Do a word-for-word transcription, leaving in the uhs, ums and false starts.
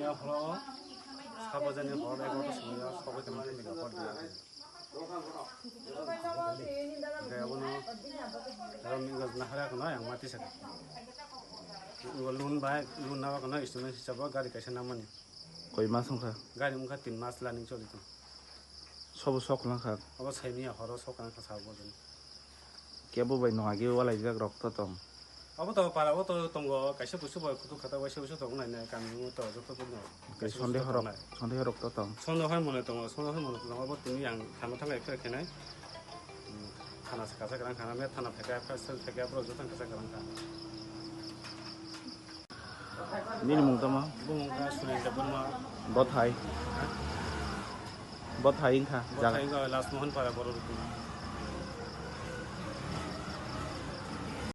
Horo sabajani hor egarota somoio sobai tongma thangwi hor dina. Hwnkhe abono aro mingos nahara kono yang mati saka. Loan bai, loan naba kono installment hisabo gari kaisa namani. Koi mas wngkha? Gari wngkha tin mas running choli tong. Sobo sok langkha? Obo saimanya horo sok langkha sabo jani. Kebo bai no agi walaijak rok to tong. Abo to para o to tongo, kaisa busu bai kutu khata waisa waisa tong nai nai kami o to joto to no. Kaisa sonde busu horok, tong nai. Sonde horok to tong. Sonde hor mone tongo, sonde hor mone tongo, abo tini yang thana thang ekhe khe nai. Hmm, thana se kacha kwrang khana me thana pheka, first pheka bro joto kacha kwrang kha. Nini mung tamo? Bumung kha Sunil Debbarma. Bothai. Bothai wngkha. Bothai jaga. Wngkha Last Mohan Para Bororok.